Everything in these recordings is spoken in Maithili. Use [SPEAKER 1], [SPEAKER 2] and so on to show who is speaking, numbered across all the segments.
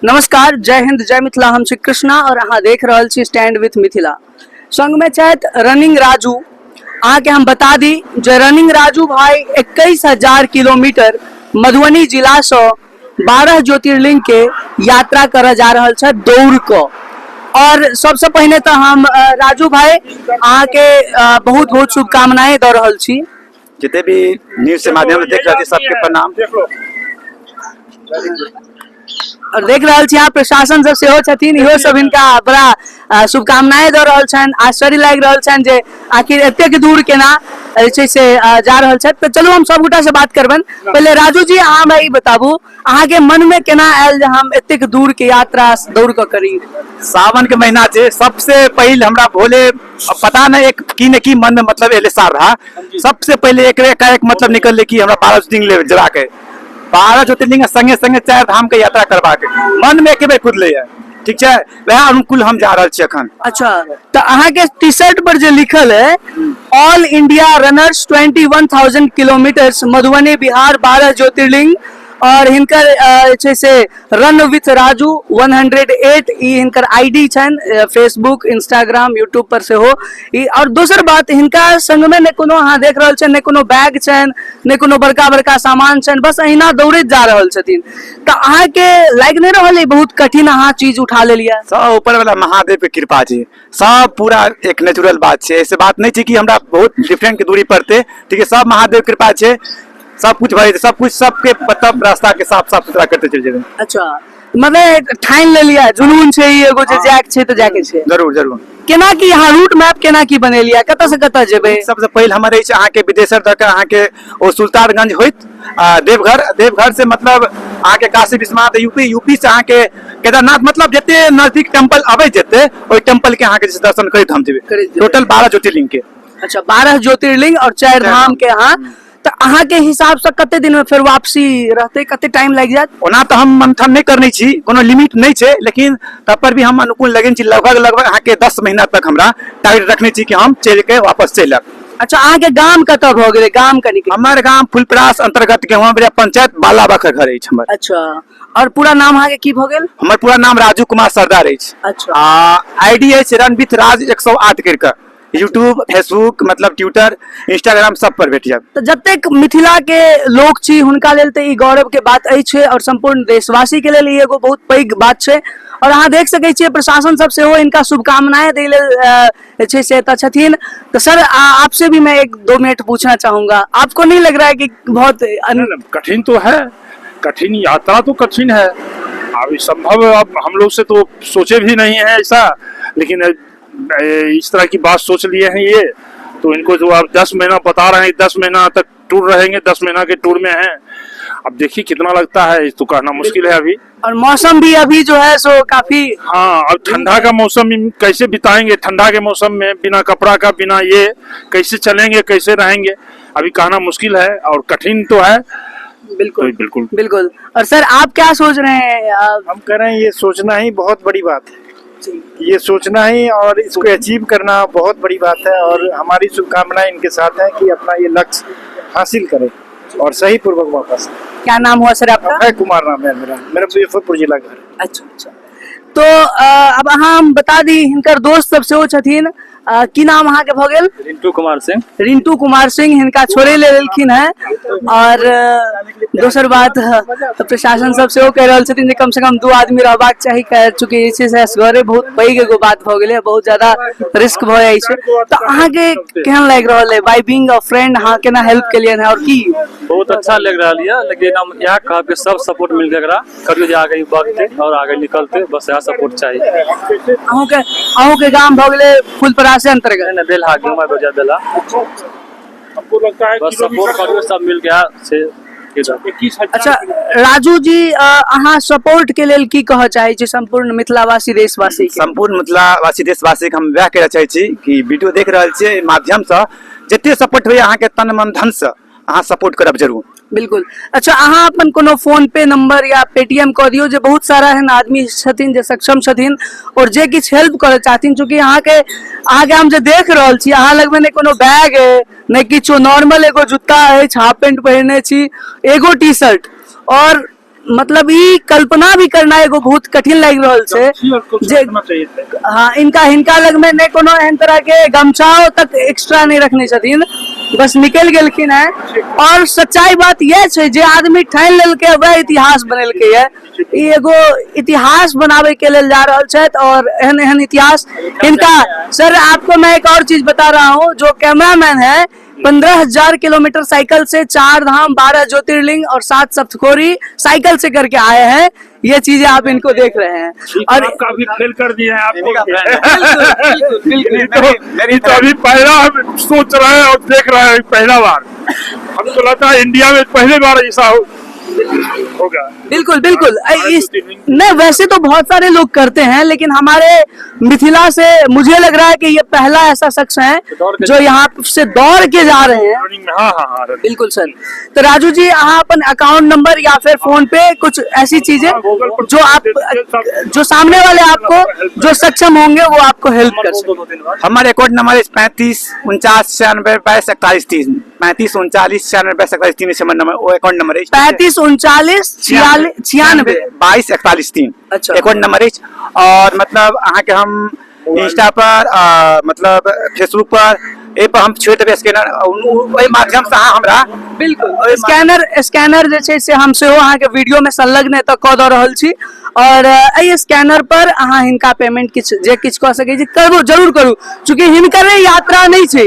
[SPEAKER 1] नमस्कार, जय हिंद, जय मिथिला। हम छी कृष्णा और अहाँ देख रहल छी स्टैंड विथ मिथिला। संग में छथि रनिंग राजू। अहाँके हम बता दी जे रनिंग राजू भाई 21,000 किलोमीटर मधुबनी जिलासँ 12 ज्योतिर्लिंग के यात्रा करऽ जा रहल छथि दौड़ कऽ। और सबसे पहिने तऽ हम राजू भाई अहाँके बहुत बहुत शुभकामनाएं दऽ रहल छी।
[SPEAKER 2] जितने भी न्यूज के माध्यम से देख रहल छी, सबके प्रणाम।
[SPEAKER 1] और देख रहल छी अहाँ, प्रशासन सब सेहो छथिन, इहो सब हिनका बड़ा शुभकामनाएं दऽ रहल छनि। आश्चर्य लागि रहल छनि जे आखिर एतेक दूर केना जे छै से जा रहल छथि। तऽ चलू, हम सबगोटा से बात करबनि। पहिले राजू जी, अहाँ हमरा ई बताबू, अहाँके मन में केना आयल जे हम एतेक दूर के यात्रा दौड़ कऽ करी?
[SPEAKER 2] सावन के महीना छै, सबसे पहिल हमरा भोले पता नहीं एक की ने की मन में मतलब एले सार रहा। सबसे पहले एक एकाएक मतलब निकलले कि हमरा 12 ज्योतिर्लिंग ले जरा के, 12 ज्योतिर्लिंग संगे संगे 4 धाम के यात्रा करबा के मन में एक बेर कुदले है। ठीक छै, वएह अनुकूल हम जा रहल छी अखन।
[SPEAKER 1] अच्छा, तऽ अहाँके टी शर्ट पर जे लिखल है all India runners 21,000 kilometre Madhubani Bihar 12 ज्योतिर्लिंग, और हिनकर जे छै से रन विथ राजू 108 ई हिनकर आईडी छनि फेसबुक, इंस्टाग्राम, यूट्यूब पर सेहो ई। और दोसर बात, हिनका संगमे नहि कोनो अहाँ देख रहल छनि, नहि कोनो बैग छनि, नहि कोनो बड़का बड़का सामान छनि, बस अहिना दौड़ैत जा रहल छथिन। तऽ अहाँके लागि नहि रहल अइ बहुत कठिन अहाँ चीज उठा लेलियै?
[SPEAKER 2] सब ऊपर वाला महादेव के कृपा छै, सब पूरा एक नेचुरल बात छै। ऐसे बात नहीं छै कि हमरा बहुत डिफरेंट के दूरी पड़ते। ठीक है, सब महादेव कृपा छै, सब कुछ भऽ जेतै, सब कुछ सबके मतलब रास्ता के साफ साफ सुथरा करते चलि जेबै।
[SPEAKER 1] अच्छा, मतलब ठानि लेलियै, जुनून छै ई एगो जे जायके छै तऽ जायके छै।
[SPEAKER 2] जरूर जरूर।
[SPEAKER 1] केना की अहाँ रूट मैप केना की बनेलियै, कतऽ से कतऽ जेबै?
[SPEAKER 2] सबसे पहिल हमर अछि अहाँके विदेशर दऽ के अहाँके ओ सुल्तानगंज होइत देवघर, देवघर से मतलब अहाँके काशी विश्वनाथ यूपी, यूपी से अहाँके केदारनाथ, मतलब जते नजदीक टेम्पल अबै जेतै ओहि टेम्पल के अहाँके जे छै दर्शन करैत हम जेबै।
[SPEAKER 1] करैत जेबै।
[SPEAKER 2] टोटल 12 ज्योतिर्लिंग के।
[SPEAKER 1] अच्छा, 12 ज्योतिर्लिंग और 4 धाम के। अहाँ तऽ अहाँके हिसाबसँ कते दिन में फेर वापसी रहतै, कते टाइम लागि जायत?
[SPEAKER 2] ओना तऽ हम मंथन नहि करने छी, कोनो लिमिट नहि छै, लेकिन तब पर भी हम अनुकूल लगेने छी। लगभग लगभग अहाँके 10 महीना तक हमरा टारगेट रखने छी कि हम चलि के वापस चलि आयब।
[SPEAKER 1] अच्छा, अहाँके गाम कतऽ भऽ गेलै, गाम कनि?
[SPEAKER 2] हमर गाम फुलपरास अंतर्गत गेहुआ पंचायत बाला बखर घर अछि हमर।
[SPEAKER 1] अच्छा, और पूरा नाम अहाँके की भऽ गेल?
[SPEAKER 2] हमर पूरा नाम राजू कुमार सरदार अछि।
[SPEAKER 1] आ
[SPEAKER 2] आईडी अछि रन विथ राज 108 करि कऽ, यूट्यूब, फेसबुक, मतलब ट्विटर, इंस्टाग्राम सब पर भेट जायत।
[SPEAKER 1] तऽ जतेक मिथिला के लोक छी हुनका लेल तऽ ई गौरव के बात अछि और सम्पूर्ण देशवासी के लेल ई एगो बहुत पैघ बात छै। और अहाँ देख सकै छियै प्रशासन सब सेहो हिनका शुभकामनाएं दै लेल जे छै से एतऽ छथिन। तऽ सर, आपसे भी मैं एक दो मिनट पूछना चाहूंगा, आपको नहीं लग रहा है कि बहुत
[SPEAKER 3] नहीं, कठिन तो है, कठिन यात्रा तो कठिन है। अभी संभव अब हम लोग से तो सोचे भी नहीं है ऐसा, लेकिन इस तरह की बात सोच लिए हैं ये तो। इनको जो आप 10 महीना बता रहे हैं, 10 महीना तक टूर रहेंगे, 10 महीना के टूर में हैं। अब देखिए कितना लगता है, तो कहना मुश्किल है अभी।
[SPEAKER 1] और मौसम भी अभी जो है सो काफी
[SPEAKER 3] हाँ, अब ठंडा का मौसम कैसे बिताएंगे? ठंडा के मौसम में बिना कपड़ा का, बिना ये कैसे चलेंगे, कैसे रहेंगे, अभी कहना मुश्किल है और कठिन तो है।
[SPEAKER 1] बिल्कुल।
[SPEAKER 3] तो बिल्कुल।
[SPEAKER 1] बिल्कुल। और सर, आप क्या सोच रहे हैं?
[SPEAKER 4] हम कह रहे हैं ये सोचना ही बहुत बड़ी बात है, ये सोचना ही और इसको अचीव करना बहुत बड़ी बात है। और हमारी शुभकामनाएं इनके साथ है कि अपना ये लक्ष्य हासिल करें और सही पूर्वक वापस।
[SPEAKER 1] क्या नाम हुआ सर आपका?
[SPEAKER 4] अभय कुमार नाम है मेरा, मेरा मुजफ्फरपुर जिला घर।
[SPEAKER 1] अच्छा, तो अब अहाँ हम बता दी, हिनकर दोस्त सब सेहो छथिन। की नाम अहाँके भऽ गेल?
[SPEAKER 5] रिंटू कुमार सिंह।
[SPEAKER 1] रिंटू कुमार सिंह हिनका छोड़े ले लेलखिन हैं। और दोसर बात, प्रशासन सब सेहो कहि रहल छथिन जे कम से कम 2 आदमी रहबाक चाही, चूँकि जे छै से असगरे बहुत पैघ एगो बात भऽ गेलै, बहुत ज्यादा रिस्क भऽ जाइ छै। तऽ अहाँके केहन लागि रहल है, बाय बीइंग अ फ्रेंड अहाँ केना हेल्प केलियनि हैं और की?
[SPEAKER 5] बहुत अच्छा लग रहा है, लेकिन हम यह कहब कि सब सपोर्ट मिल के एकरा करियो जे आगे बढ़ते और आगे निकलते, बस यह सपोर्ट चाहिए।
[SPEAKER 1] अहूँके गाम भऽ गेलै फुलपरासे अंतर्गत?
[SPEAKER 5] नहीं, बेलहा, गेहुआ बजा बेलहा।
[SPEAKER 3] हमको लगता है
[SPEAKER 5] बस सपोर्ट करियो सब मिल के से।
[SPEAKER 3] 21,000।
[SPEAKER 1] अच्छा राजू जी, अहाँ सपोर्ट के लेल की कहऽ चाहै छी सम्पूर्ण मिथिलावासी देशवासी के?
[SPEAKER 2] सम्पूर्ण मिथिलावासी देशवासी के हम वएह कहऽ चाहै छी कि वीडियो देख रहल छियै, एहि माध्यमसँ जते सपोर्ट होइए अहाँके तन मन धनसँ अहाँ सपोर्ट करब जरूर।
[SPEAKER 1] बिल्कुल। अच्छा, अहाँ अपन कोनो फोन पे नंबर या पेटीएम कऽ दियौ जे बहुत सारा एहन आदमी छथिन जे सक्षम छथिन और जे किछु हेल्प करऽ चाहथिन। चूँकि अहाँके हम जे देख रहल छी, अहाँ लगमे नहि कोनो बैग अइ, नहि किछु, नॉर्मल एगो जूता अछि, हाफ पेंट पहिरने छी, एगो टी शर्ट और मतलब ई कल्पना भी करना एगो बहुत कठिन लागि रहल छै जे हाँ, इनका हिनका लग में नहि कोनो एहन तरह के गमछाओ तक एक्स्ट्रा नहि रखने छथिन, बस निकलि गेलखिन हैं। और सच्चाई बात यह छै जे आदमी ठानि लेलकै वएह इतिहास बनेलकै है। ई एगो इतिहास बनावे के लेल जा रहल छथि और एहन एहन इतिहास हिनका। सर, आपको मैं एक और चीज बता रहा हूँ, जो कैमरामैन है 15,000 किलोमीटर साइकिल से 4 धाम 12 ज्योतिर्लिंग और 7 सप्तकोरी साइकिल से करके आए हैं। ये चीजें आप इनको देख रहे हैं और
[SPEAKER 3] आपका भी फेल कर दिए हैं आपको।
[SPEAKER 1] बिल्कुल, बिल्कुल, बिल्कुल।
[SPEAKER 3] ये तो अभी पहला हम सोच रहे हैं और देख रहे हैं पहला बार। हमको लगता है इंडिया में पहली बार ऐसा होगा।
[SPEAKER 1] बिल्कुल बिल्कुल। नहीं, वैसे तो बहुत सारे लोग करते हैं, लेकिन हमारे मिथिला से मुझे लग रहा है कि ये पहला ऐसा शख्स है जो यहाँ से दौड़ के जा रहे हैं।
[SPEAKER 3] रनिंग में, हाँ हाँ हाँ
[SPEAKER 1] बिल्कुल सर। तो राजू जी, आप अपन अकाउंट नंबर या फिर फोन पे कुछ ऐसी चीजें
[SPEAKER 3] हाँ, गूगल पर
[SPEAKER 1] जो आप जो सामने वाले आपको जो सक्षम होंगे वो आपको हेल्प कर सकें।
[SPEAKER 2] हमारे अकाउंट नंबर 35 49 96 22 41 3, 35 39 96 22 41 3 हमर नंबर, ओ अकाउंट नंबर अछि।
[SPEAKER 1] 35 39 46 96
[SPEAKER 2] 22 41 3।
[SPEAKER 1] अच्छा।
[SPEAKER 2] अकाउंट नंबर अछि। और मतलब अहाँके हम इंस्टा पर मतलब फेसबुक पर एहि पर हम छोड़ि देबै स्कैनर, ओहि माध्यम से अहाँ हमरा
[SPEAKER 1] बिल्कुल स्कैनर जे छै से हम सेहो अहाँके वीडियो में संलग्न एतऽ कऽ दऽ रहल छी और एहि स्कैनर पर अहाँ हिनका पेमेंट किछु जे किछु कऽ सकै छी करबो जरूर करू, चूँकि हिनकरे यात्रा नहि छै,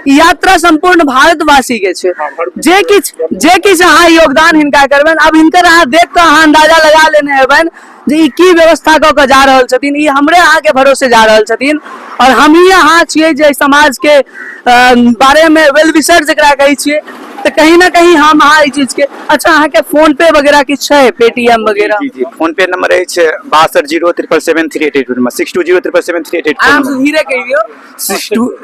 [SPEAKER 1] ई यात्रा सम्पूर्ण भारतवासी के छै। जे किछु अहाँ योगदान हिनका करबनि, आब हिनकर अहाँ देख कऽ अहाँ अंदाजा लगा लेने हेबनि जे ई की व्यवस्था कऽ कऽ जा रहल छथिन। ई हमरे अहाँके भरोसे जा रहल छथिन और हमही अहाँ छियै जे समाज के बारे में वेल विशर जकरा कहै छियै, तऽ कहीं ना कहीं हम अहाँ एहि चीज के। अच्छा, अहाँके फोन पे वगैरह किछु छै, पेटीएम वगैरह?
[SPEAKER 2] जी जी, फोन पे नंबर अछि 62 0 777 3 8 8, 6 2 0 777 3 8 8।
[SPEAKER 1] आराम से धीरे कहि दियौ।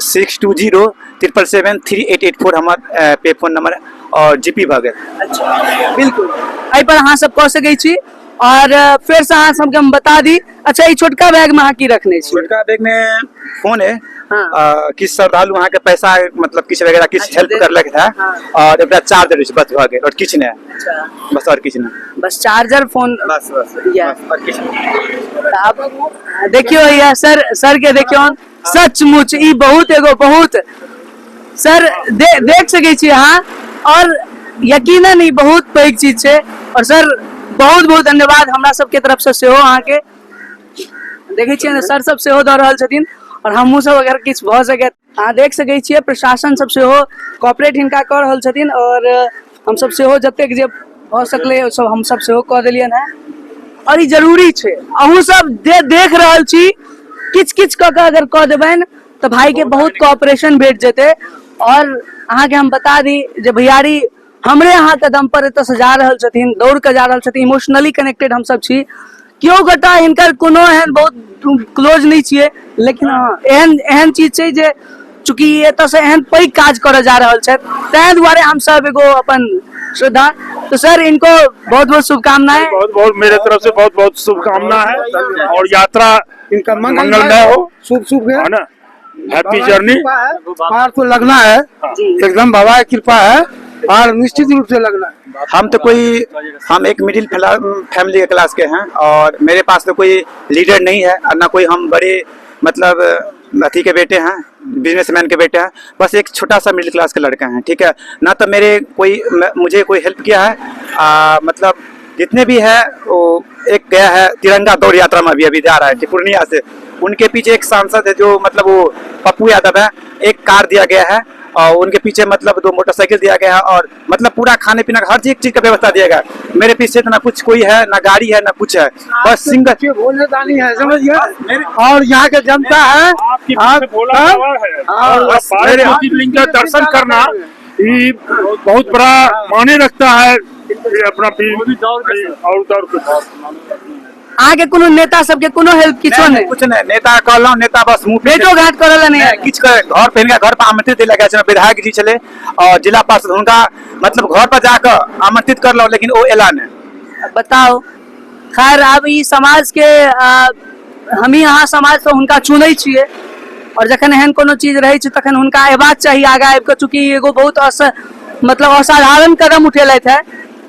[SPEAKER 2] 6 2 0 777 3 8 8 4 हमर पे फोन नंबर और जीपी भऽ गेल।
[SPEAKER 1] अच्छा, बिल्कुल, एहि पर अहाँ सब कऽ सकै छी। और फेर से अहाँ सबके हम बता दी। अच्छा, ई छोटका बैग में अहाँ की रखने छी?
[SPEAKER 2] छोटका बैग में फोन है।
[SPEAKER 1] हाँ।
[SPEAKER 2] किछु श्रद्धालु अहाँके पैसा मतलब किछु वगैरह किछु
[SPEAKER 1] अच्छा,
[SPEAKER 2] हेल्प करलक है।
[SPEAKER 1] हाँ।
[SPEAKER 2] और एकटा चार्जर अछि, बस भऽ गेल और किछु नहि।
[SPEAKER 1] अच्छा।
[SPEAKER 2] बस और किछु नहि।
[SPEAKER 1] बस चार्जर फोन।
[SPEAKER 2] बस बस।
[SPEAKER 1] या।
[SPEAKER 2] बस और किछु नहि।
[SPEAKER 1] तऽ आब देखियौ या सर, सर के देखियौ, सचमुच ई बहुत एगो बहुत सर देख सकै छी अहाँ और यकीनन ई बहुत पैघ चीज छै। और सर बहुत बहुत धन्यवाद हमरा सबके तरफ से सेहो अहाँके। देखै छियै ने सर सब सेहो दऽ रहल छथिन और हमहूँ सब अगर किछु भऽ सकै। अहाँ देख सकै छियै प्रशासन सब सेहो कॉपरेट हिनका कऽ रहल छथिन और हमसब सेहो जतेक जे भऽ सकलै ओ सब हमसब सेहो कऽ देलियनि हेँ। और ई जरूरी छै, अहूँ सब जे देख रहल छी किछु किछु कऽ कऽ अगर कऽ देबनि तऽ भाई के बहुत कॉपरेशन भेट जेतै। और अहाँके हम बता दी जे भैयारी हमरे अहाँ कदम पर एतऽ से जा रहल छथिन, दौड़ कऽ जा रहल छथिन, इमोशनली कनेक्टेड हमसब छी। केओ गोटा हिनकर कोनो एहन बहुत क्लोज नहि छियै, लेकिन हँ एहन एहन चीज छै जे चूँकि एतऽ से एहन पैघ काज करऽ जा रहल छथि, ताहि दुआरे हमसब एगो अपन श्रद्धा। तो सर इनको बहुत बहुत शुभकामनाएं।
[SPEAKER 3] बहुत बहुत मेरे तरफ से बहुत बहुत शुभकामना है और यात्रा
[SPEAKER 6] इनका
[SPEAKER 3] मंगलमय हो,
[SPEAKER 6] शुभ शुभ
[SPEAKER 3] है ना, हैप्पी जर्नी।
[SPEAKER 6] पार तो लगना है, एकदम बाबा की कृपा है और निश्चित रूप से लगना है।
[SPEAKER 2] हम तो कोई, हम एक मिडिल फैमिली के क्लास के हैं और मेरे पास तो कोई लीडर नहीं है और ना कोई हम बड़े मतलब अथी के बेटे हैं, बिजनेसमैन के बेटे हैं, बस एक छोटा सा मिडिल क्लास के लड़का हैं, ठीक है ना। तो मेरे कोई मुझे कोई हेल्प किया है, मतलब जितने भी है वो एक गया है तिरंगा दौड़ यात्रा में, अभी अभी जा रहा है पूर्णिया से, उनके पीछे एक सांसद है जो मतलब वो पप्पू यादव है, एक कार दिया गया है और उनके पीछे मतलब 2 मोटरसाइकिल दिया गया है और मतलब पूरा खाने पीने का हर एक चीज का व्यवस्था दिया गया है। मेरे पीछे तो ना कुछ कोई है, ना गाड़ी है, ना कुछ है, बस सिंगल
[SPEAKER 6] आपके भोले दानी है, समझिए। और यहाँ के जनता है,
[SPEAKER 3] आपके पीछे भोला बाबा है।
[SPEAKER 6] हाँ,
[SPEAKER 3] और
[SPEAKER 6] बस
[SPEAKER 3] बारह
[SPEAKER 6] मेरे
[SPEAKER 3] ज्योतिर्लिंग का दर्शन करना ये बहुत बड़ा मायने रखता है। ये अपना भी और दौड़ के
[SPEAKER 1] अहाँके कोनो नेता सबके कोनो हेल्प किछो
[SPEAKER 2] नहीं,
[SPEAKER 1] नहि?
[SPEAKER 2] कुछ नहीं। नेता कहलहुँ, नेता बस मुँह पे
[SPEAKER 1] भेटो घाट करऽ लए नहि आयल।
[SPEAKER 2] किछु करे, घर पर हिनका घर पर आमंत्रित देल गेल छलै, विधायक जी छलै और जिला पार्षद, हुनका मतलब घर पर जाकऽ आमंत्रित करलहुँ लेकिन ओ एला नहि।
[SPEAKER 1] बताउ, खैर आब ई समाज के, हमही अहाँ समाज से हुनका चुनै छियै और जखन एहन कोनो चीज रहै छै तखन हुनका अयबाक चाही आगाँ आबि कऽ, चूँकि एगो बहुत मतलब असाधारण कदम उठेलथि है,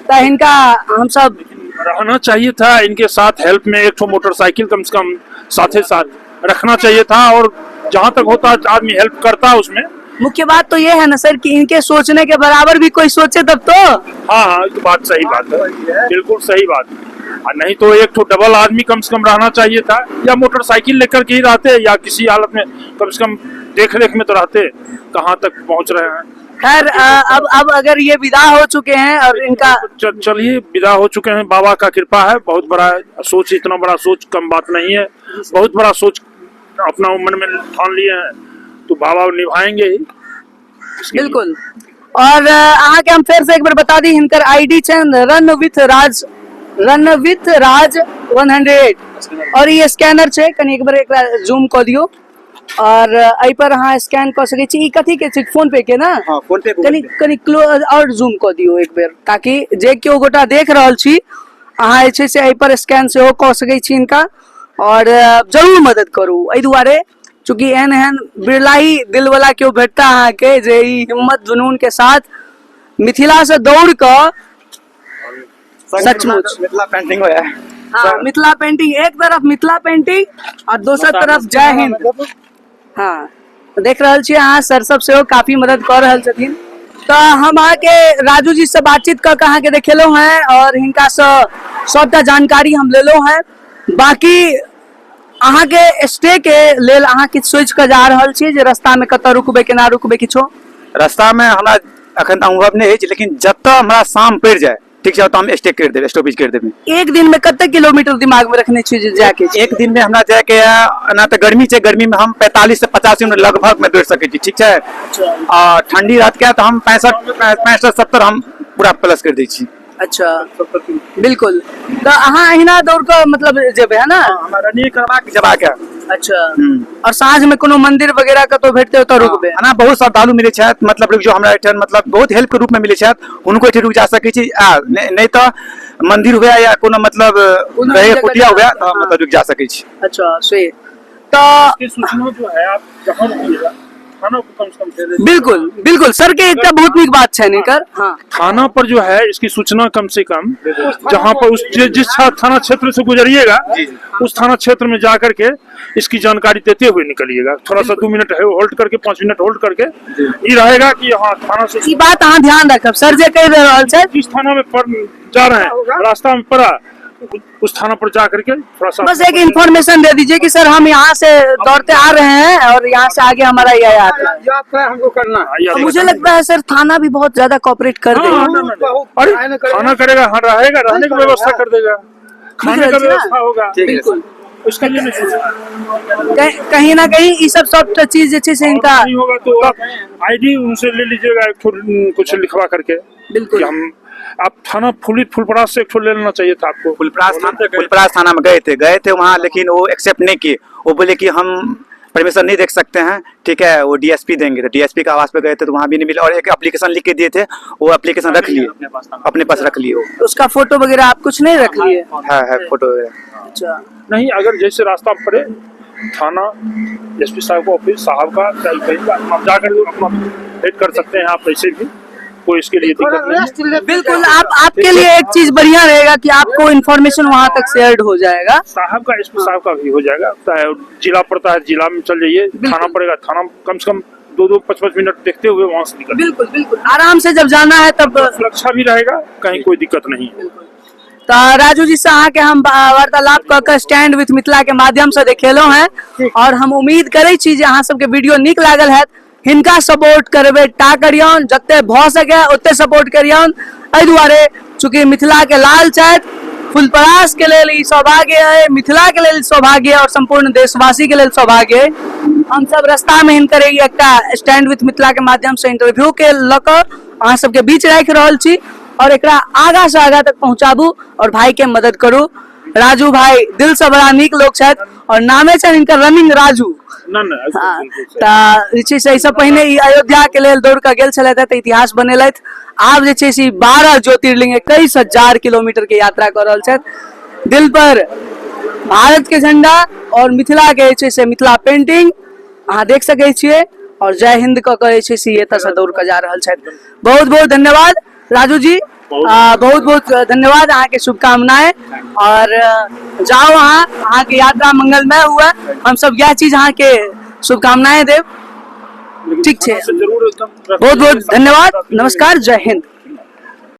[SPEAKER 1] तऽ हिनका हमसब
[SPEAKER 3] रहना चाहिए था इनके साथ हेल्प में, एक ठो मोटरसाइकिल कम से कम साथे साथ रखना चाहिए था, और जहाँ तक होता आदमी हेल्प करता उसमें।
[SPEAKER 1] मुख्य बात तो ये है ना सर कि इनके सोचने के बराबर भी कोई सोचे तब तो।
[SPEAKER 3] हाँ हाँ, ये तो बात सही बात है, बिल्कुल सही बात है। और नहीं तो एक ठो डबल आदमी कम से कम रहना चाहिए था, या मोटरसाइकिल लेकर के ही रहते, या किसी हालत में कम से कम देख रेख में तो रहते, कहाँ तक पहुँच रहे हैं।
[SPEAKER 1] खैर अब अगर ये विदा हो चुके हैं और इनका
[SPEAKER 3] चलिए विदा हो चुके हैं, बाबा का कृपा है, बहुत बड़ा सोच, इतना बड़ा सोच कम बात नहीं है, बहुत बड़ा सोच अपना मन में ठान लिए हैं, तो बाबा निभाएंगे ही इसके लिए।
[SPEAKER 1] बिल्कुल। और अहाँके हम फेर से एक बेर बता दी, हिनकर आईडी छनि run with Raj, run with Raj 108, और ई स्कैनर छै, कनि एक बेर एकरा जूम कऽ दियौ, और एहि पर अहाँ स्कैन कऽ सकै छी। ई कथी के छै? फोन पे के ना?
[SPEAKER 2] हाँ, फोन पे, गूगल
[SPEAKER 1] कनि
[SPEAKER 2] पे।
[SPEAKER 1] कनि क्लोज और जूम कऽ दियौ एक बेर, ताकि जे केओ गोटा देख रहल छी अहाँ जे छै से एहि पर स्कैन सेहो कऽ सकै छी हिनका, और जरूर मदद करू। एहि दुआरे चूँकि एहन एहन बिरला ही दिल वाला केओ भेटता अहाँके जे ई हिम्मत जुनून के साथ मिथिला से दौड़ कऽ सचमुच
[SPEAKER 2] मिथिला पेंटिंग होया।
[SPEAKER 1] हाँ, मिथिला पेंटिंग, एक तरफ मिथिला पेंटिंग और दोसर तरफ जय हिंद। हाँ, देख रहल छी अहाँ, सर सब सेहो काफी मदद कऽ रहल छथिन। तऽ हम अहाँके राजू जी से बातचीत कऽ के अहाँके देखेलहुँ हेँ और हिनकासँ सबटा जानकारी हम लेलहुँ हेँ। बाकी अहाँके स्टे के लेल अहाँ किछु सोचि कऽ जा रहल छी जे रास्तामे कतऽ रुकबै, केना रुकबै? किछो
[SPEAKER 2] रास्तामे हमरा एखन तऽ अनुभव नहि अछि, लेकिन जतऽ हमरा शाम पड़ि जाय, ठीक छै, ओतऽ हम स्टे करि देबै, स्टॉपेज करि देबै।
[SPEAKER 1] एक दिन में कते किलोमीटर दिमाग में रखने छी जे जाके छै?
[SPEAKER 2] एक दिन में हमरा जायके यऽ, एना तऽ गर्मी छै, गर्मी में हम 45 से 50 किलोमीटर लगभग में दौड़ सकै छी, ठीक छै। आ ठंडी रहत क्या तऽ हम 65 65 70 हम पूरा प्लस करि दै छी।
[SPEAKER 1] अच्छा, बिल्कुल। तऽ अहाँ अहिना दौड़ कऽ मतलब जेबै, है ना?
[SPEAKER 2] हमरा रनिंग करबाक जेबाक यऽ।
[SPEAKER 1] अच्छा, और साँझ में कोनो मंदिर वगैरह कतौ भेटतै ओतऽ रुकबै?
[SPEAKER 2] एना बहुत श्रद्धालु मिलै छथि, मतलब रुकि जाउ हमरा एहिठाम, मतलब बहुत हेल्प के रूप में मिलै छथि, हुनको एहिठाम रुकि जा सकै छी। आ नहि तऽ मंदिर हुए या कोनो मतलब
[SPEAKER 1] कोनो
[SPEAKER 2] रहे
[SPEAKER 1] जगह
[SPEAKER 2] कुटिया हुए
[SPEAKER 1] जगह,
[SPEAKER 2] तऽ मतलब रुकि जा सकै छी।
[SPEAKER 1] अच्छा, से तऽ
[SPEAKER 3] इसकी सूचना जो है आप जहाँ रुकिएगा थाना को कम से कम दे दीजिए।
[SPEAKER 1] बिल्कुल बिल्कुल, सर के एकटा बहुत नीक बात छनि एकर। हाँ,
[SPEAKER 3] थाना पर जो है इसकी सूचना कम से कम जहाँ पर उस जिस थाना क्षेत्र से गुजरिएगा उस थाना क्षेत्र में जा करके इसकी जानकारी देते हुए निकलिएगा। थोड़ा सा 2 मिनट है होल्ड करके, 5 मिनट होल्ड करके ये रहेगा कि हाँ थाना से
[SPEAKER 1] ई बात अहाँ ध्यान रखब, सर जे कहि रहल छथि।
[SPEAKER 3] जिस थाना में पर जा रहे हैं, रास्ता में पड़ा उस थाना पर जा करके थोड़ा सा
[SPEAKER 1] बस एक इन्फॉर्मेशन दे दीजिए कि सर हम यहाँ से दौड़ते आ रहे हैं और यहाँ से आगे हमारा यह यात्रा
[SPEAKER 6] यात्रा हमको करना है।
[SPEAKER 3] या
[SPEAKER 1] मुझे लगता है सर थाना भी बहुत ज्यादा कोऑपरेट कर
[SPEAKER 3] हाँ,
[SPEAKER 1] देगा।
[SPEAKER 3] हाँ, ना, ना, ना।
[SPEAKER 6] बहुत
[SPEAKER 3] अरे
[SPEAKER 6] खाने करेगा।
[SPEAKER 3] खाना करेगा, हाँ रहेगा, रहने की व्यवस्था कर देगा, खाने का
[SPEAKER 1] रहल छी ना?
[SPEAKER 3] व्यवस्था होगा,
[SPEAKER 2] ठीक है।
[SPEAKER 1] बिल्कुल।
[SPEAKER 3] उसके लिए नहीं सोचना।
[SPEAKER 1] कहीं ना कहीं ई सब सब चीज जे छै से
[SPEAKER 3] और
[SPEAKER 1] इनका
[SPEAKER 3] नहीं होगा तो आईडी उनसे ले लीजिएगा, एक ठो, कुछ लिखवा करके
[SPEAKER 1] बिल्कुल।
[SPEAKER 3] कि हम आप थाना फुली फुलपरास से एक ठो ले लेना चाहिए था आपको।
[SPEAKER 2] फुलपरास थाना, फुलपरास थाना में गए थे वहाँ, लेकिन वो एक्सेप्ट नहीं किए। वो बोले कि हम परमिशन नहीं देख सकते हैं, ठीक है, वो डीएसपी देंगे। तो डीएसपी के आवास पे गए थे तो वहाँ भी नहीं मिला, और एक एप्लीकेशन लिख के दिए थे, वो एप्लीकेशन रख लिए, अपने पास रख लिए वो।
[SPEAKER 1] उसका फोटो वगैरह आप कुछ नहीं रख लिए?
[SPEAKER 2] है फोटो वगैरह।
[SPEAKER 1] अच्छा।
[SPEAKER 3] नहीं, अगर जैसे रास्ता पड़े थाना एसपी साहब का ऑफिस साहब का चाहे कहीं का, आप जाकर अपना भेंट कर सकते हैं आप, ऐसे भी कोई इसके लिए दिक्कत नहीं है।
[SPEAKER 6] रेस्ट लेते
[SPEAKER 1] बिल्कुल, आप आपके लिए एक चीज बढ़िया रहेगा कि आपको इन्फॉर्मेशन वहाँ तक शेयर हो जाएगा।
[SPEAKER 3] साहब का एसपी साहब का भी हो जाएगा, चाहे जिला पड़ता है जिला में चल जाइए, थाना पड़ेगा थाना, कम से कम 2-2 5-5 मिनट देखते हुए वहाँ से निकल।
[SPEAKER 1] बिल्कुल बिल्कुल, आराम से जब जाना है तब
[SPEAKER 3] सुरक्षा भी रहेगा, कहीं कोई दिक्कत नहीं है।
[SPEAKER 1] तऽ राजू जी से अहाँके हम वार्तालाप कऽ के स्टैंड विथ मिथिला के माध्यम से देखेलहुँ हेँ, और हम उम्मीद करै छी जे अहाँ सबके वीडियो नीक लागल हैत। हिनका सपोर्ट करबै टा करियौन, जते भऽ सके ओते सपोर्ट करियौन। एहि दुआरे चूँकि मिथिला के लाल छथि, फुलपरास के लेल ई सौभाग्य अइ, मिथिला के लेल सौभाग्य और सम्पूर्ण देशवासी के लेल सौभाग्य अइ। हम सब रास्ता में हिनकर ई एकटा स्टैंड विथ मिथिला के माध्यम से इंटरव्यू के लऽ कऽ अहाँ सबके बीच राखि रहल छी, और एकरा आगा से आगा तक पहुंचाबू और भाई के मदद करू। राजू भाई दिल से बड़ा नीक लोग छथि और नामे छनि हिनकर रनिंग राजू।
[SPEAKER 3] ना ना,
[SPEAKER 1] हाँ,
[SPEAKER 3] बिल्कुल सही।
[SPEAKER 1] तऽ जे छै से एहिसँ पहिने ई अयोध्या के लेल दौड़ कऽ गेल छलथि तऽ इतिहास बनेलथि। आब जे छै से ई 12 ज्योतिर्लिंग 21,000 किलोमीटर के यात्रा कऽ रहल छथि। दिल पर भारत के झंडा और मिथिला के जे छै से मिथिला पेंटिंग अहाँ देख सकै छियै, और जय हिंद कऽ कऽ जे छै से एतऽसँ दौड़ कऽ जा रहल छथि। बहुत बहुत धन्यवाद राजू जी। बहुत बहुत धन्यवाद, अहाँके शुभकामनाएं और जाओ अहाँ, अहाँके यात्रा मंगलमय हुए, हम सब इएह चीज अहाँके शुभकामनाएं देब। ठीक छै,
[SPEAKER 3] जरूर एकदम।
[SPEAKER 1] बहुत बहुत धन्यवाद, नमस्कार, जय हिंद।